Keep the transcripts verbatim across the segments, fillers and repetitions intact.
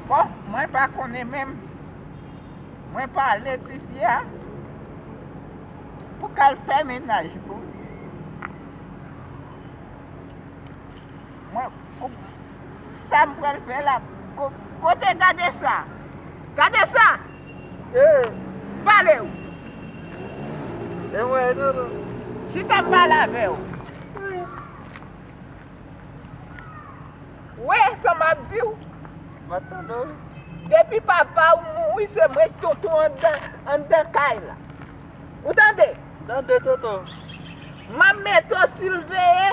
Bon, mwen pa konnen menm. Mwen pale tifi a pou k al fè mennaj pou li. Mwen, kou-, sa m pral fè la, ko-, kote gade sa? Gade sa! Pale w! E mwen, tonton. Chita m pale avè w. Wi, sa m ap di w. M ap tande w. Depi papa w mouri, se mwen k tonton anndan, anndan kay la. Ou tande? M tande, tonton. M ap mete w siveye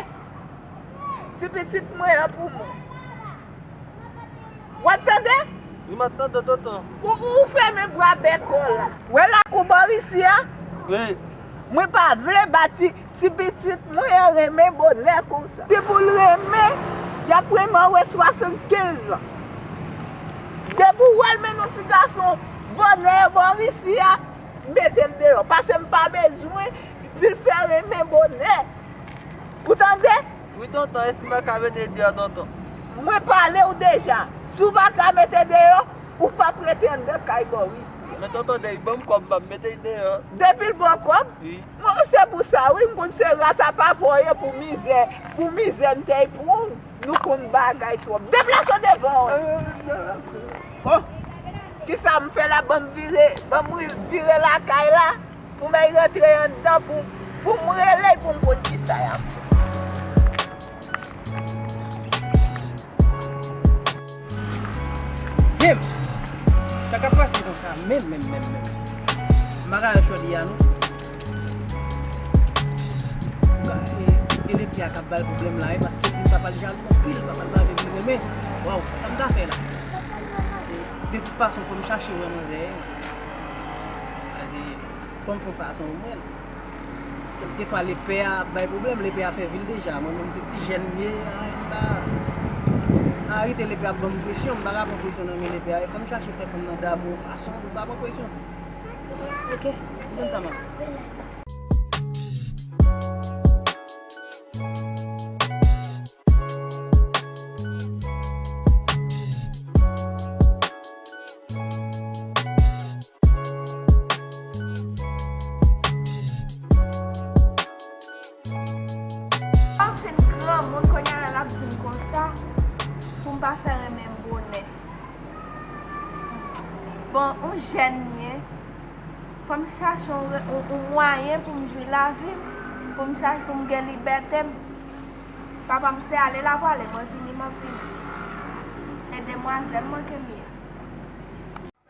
ti pitit mwen an pou mwen. W ap tande? Wi, m ap tande, tonton. Ou, ou fèmen bwa bèk ou la. Wè lakou bò isi a? Wi. Mwen pa vle ba ti, ti pitit mwen an renmen bonè konsa. Se pou l renmen, y ap renmen wè swasannkenz an. Depi w wè l mennen yon ti gason bonè bò isi a, mete l deyò. Paske m pa bezwen pou l fè renmen bonè. Ou tande? Wi, tonton, èske m pa ka mete l deyò, tonton? Mwen pale w deja. Si w pa ka mete deyò, ou p ap rete anndan kay Boris. Men tonton, depi ban m kòb, m ap mete l deyò. Depi l ban w kòb? Wi. Mwen, se pou sa, wi, m konn se ras a papa w ye pou mizè, pou mizè m te pran w. Nou konn bagay twòp. Deplase w devan w. Bon, kisa m fè la? Ban m vire, ban m ri-, vire lakay la pou m al rantre anndan pou, pou m rele l pou m konn kisa y ap fè. Dim! Sa k ap pase konsa menm, menm, menm, menm? M pa ka wè Shorty a non. E, e lepè a k ap ba l pwoblèm la, e paske di m papa l jalou anpil, papa l pa vle vin renmen. Waw, sa m ta fè la? E, de tout fason, fò m chache wè manzè. Paske fò m fè fason pou mwen. Kèlkeswa lepè a ap bay pwoblèm, lepè a fè vi l deja. Mwen menm se ti jèn m ye, a, m pa, arete lepè ap ban m presyon, m pa ka pran presyon nan men lepè a. E fò m chache fè fanm nan damou fason pou m pa pran presyon. Ok, m konn sa m ap fè. Lè m fin granmoun, kounye a la l ap di m konsa pou m pa fè renmen m bonè. Bon, yon jèn m ye, fò m chache yon re-, yon, yon mwayen pou m jwi lavi m, pou m chache, pou m gen libète m. Papa m se ale l ap ale, mwen vini, m ap vini. E demwazèl manke m ye.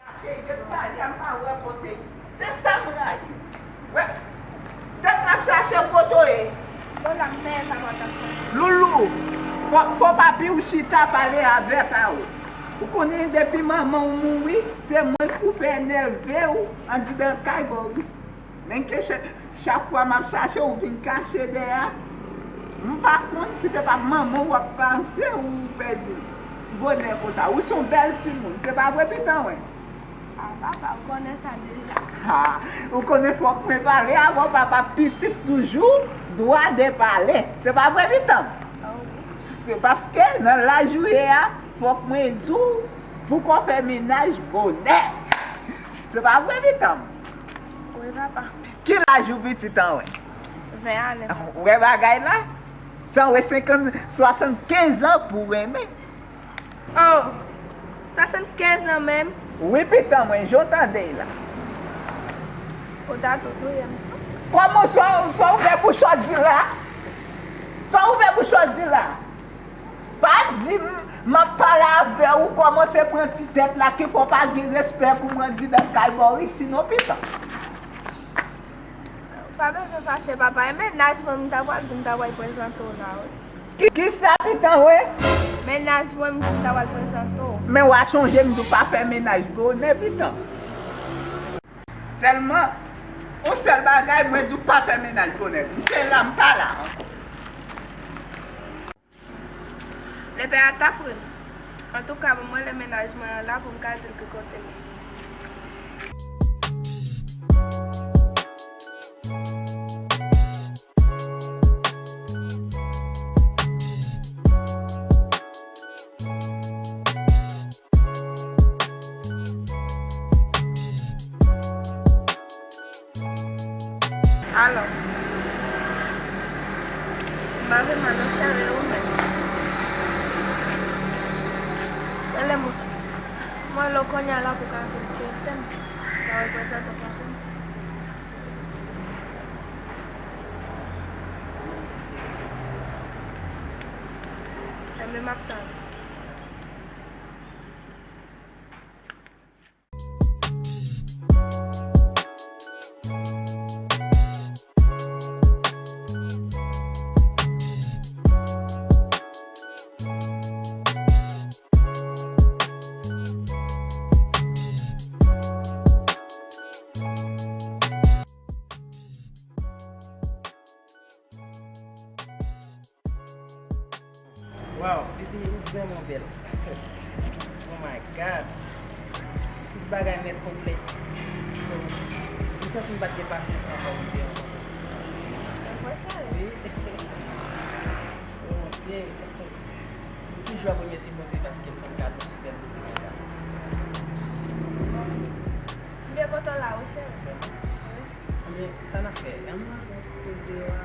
Chache, yo pale a, m pa wè kote. Se sa m rayi. Wè, tèt m ap chache kote w ye. Bon, la m peye sa mwen t ap chache. Loulou, fò, fò papi w chita pale avèk a ou. Ou konnen depi manman w mouri, se mwen k pou fè enève w andidan kay Boris. Men ke chak, chak fwa m ap chache w vin kache dèyè. M pa konn si te pa manman w ap panse ou pèdi bonè konsa. Ou se yon bèl timoun, se pa vre pitan mwen? A, papa, ou konnen sa deja. Ha, ou konnen fòk mwen pale avè w, papa, pitit toujou dwa de pale. Se pa vre pitan m? A, wi. Se paske nan laj ou ye a, fòk mwen di w pou ko fè mennaj bonè. Se pa vre pitan m? Wi, papa. Ki laj ou pitit an wè? Ven ane. Ou wè bagay la? Sa wè senkant, swasannkenz an pou renmen. Oh, swasannkenz an menm? Wi, pitan mwen, jan w tande la. Ou ta tou touye m tou. Kòman sa, sa w fè pou chòdi la? Sa w fè pou chòdi la? Pa di m, m ap pale avè w, ou kòmanse pran ti tèt la, ke fò pa gen respè pou mwen di nan kay Boris, sinon pitan. Pa bezwen fache, papa. E mennaj mwen, m ta pral di, m ta pral prezante w la, wi. Ki, kisa pitan, wi? Mennaj mwen, m di, m ta pral prezante w. Men w a chonje, m di w pa fè mennaj bonè, pitan. Sèlman, yon sèl bagay, mwen di w pa fè mennaj bonè. M te la, m pa la ankò. Lepè a t ap ri l. Antouka, ban mwen rele mennaj mwen an la pou m ka di l ki kote l ye. Alò, m pa vle mal non, cheri, ou menm. Tande mwen, mwen lè kounye a la pou ka vin kote m, ka reprezante kote m. Enben, m ap tann. Wow, baby, ou vrèman bèl. Oh my God. Tout bagay nèt konplè. So, m santi m pa t gen pasyans ankò pou m te rankontre w. Mwen cheri. Wi. Oh, Bondye. M toujou ap remèsye Bondye paske l fè m kado sipè bote konsa. M byen kontan w la, wi, cheri. Vrèman. Wi. Ebyen, sa n ap fè? Ann al fè yon ti poz deyò a la.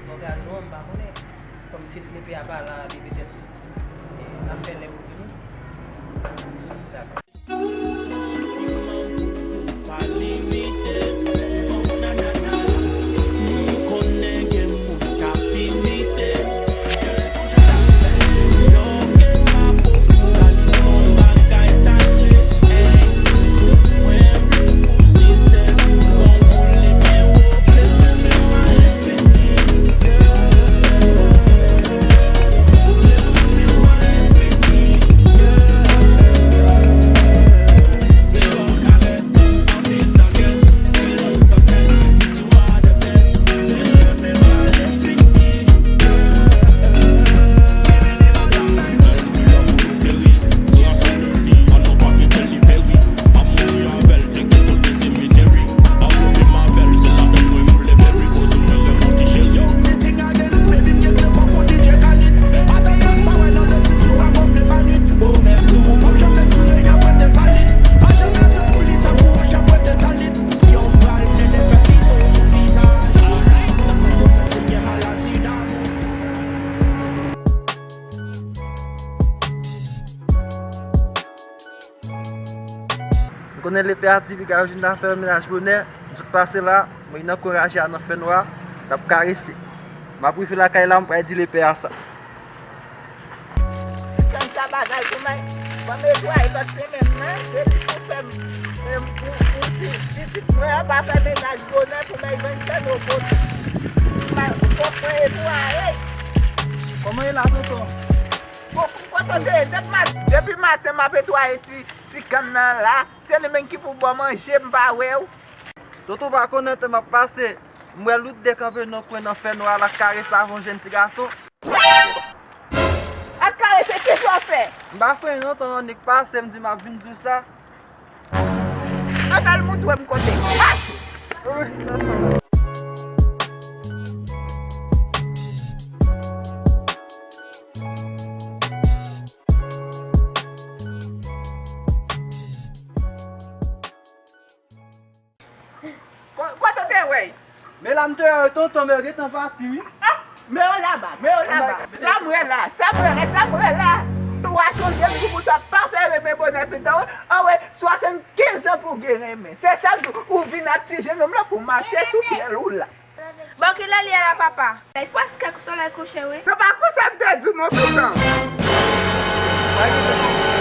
Bò gaz ou an, m pa konnen. Kòmsi lepe a pa la, li petèt n ap fè lè pou vini. Dakò. Santiman pou ou pa limite. Oh, nanana. M konnen gen moun k ap imite. Love ke m ap ofri w la, li s on bagay sakre. Ey, mwen vle pou si se pou bon pou li byen wofle. M konnen lepè a di piga yo jwenn afè mennaj bonè, m sot pase la, mwen vin ankouraje a nan fènwa, l ap karese. M ap rive lakay la, m pral di lepè a sa. Kanta bagay pou mwen, ban m netwaye paske menm nan, depi pou fè m, pou, pou pitit mwen an pa fè mennaj bonè pou mwen jwenn fè nou bonè. Fòk mwen netwaye. Kòman e la, tonton? Bon, kote w te ye? Depi ma-, depi maten m ap netwaye ti, ti kann nan la. Se li menm ki pou ban manje, m pa wè w. Tonton pa konnen tan m ap pase. M wè Lout dekanpe nan kwen nan fènwa l ap karese avè yon jèn ti gason. Ap karese, kisa w fè? M pa fè anyen non, tan annik pase, m di m ap vin di w sa. Ann al montre m kote. Mache! Ko-, kote w te wè l? Men la m te wè tonton, men yo gentan pati wi. Ah! Men yo laba, men yo laba. Sa m wè la, sa m wè la, sa m wè la. Twa chonje m di pou sa pa fè renmen bonè pitit ou. Anwe, swasannkenz an pou gen renmen. Se sa m di w, ou vin ak ti jenòm lan pou mache sou pyè ou la. Bon, kilè l ye la, papa? Li prèske sou lè kouche, wi. Se pa konsa m te di w non, pitit.